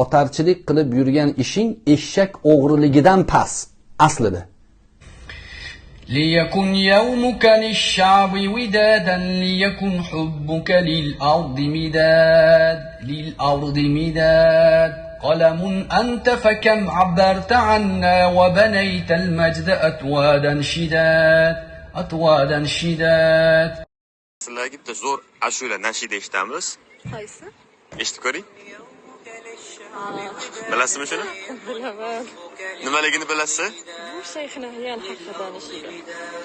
Otarchilik qilib yurgan ishing eshak o'g'riligidan past aslida. ليكن يومك للشعب ودادا، ليكن حبك للأرض مداد، للأرض مداد. قلم أنت فكم عبرت عنا وبنيت المجد أتوادا شداد، أتوادا شداد. Sizlarga bitta zo'r ashula nashida eshitamiz. Qaysi? Eshitib ko'ring. Bilasizmi shuni? Bilaman. Nimaligini bilasiz? Bu Shayx Nahyan haqida nashida.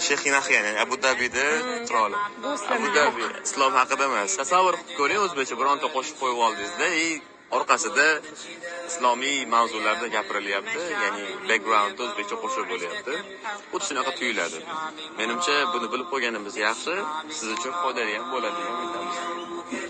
Shayx Nahyan, ya'ni Abu Dabida qiroli. Bu islom. Abu Dabi islom haqida emas. Tasavvur qilib ko'ring, o'zbekcha bironta qo'shiq qo'yib oldingizda, и orqasida islomiy mavzularda gapirilyapti, ya'ni backgroundda o'zbekcha qo'shiq bo'lyapti. Xuddi shunaqa tuyuladi. Menimcha, buni bilib qo'yganimiz yaxshi, siz uchun foydali ham bo'ladi degan umiddamiz.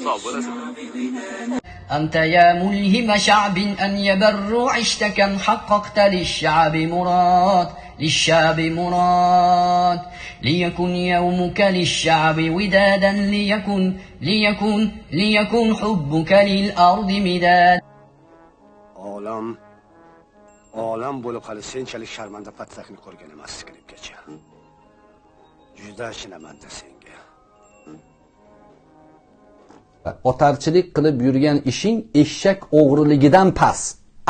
Sog' bo'lasizlar. أنت يا ملهم شعب أن يبر، عشت كم حققت للشعب مراد، للشعب مراد. ليكن يومك للشعب ودادا، ليكن ليكن ليكن حبك للأرض مداد. Olam olam bo'lib hali senchalik sharmanda patsakni ko'rgan emas, skripkachi. Juda achinamanda senga. Otarchilik qilib yurgan ishing eshak o'g'riligidan past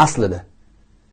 aslida.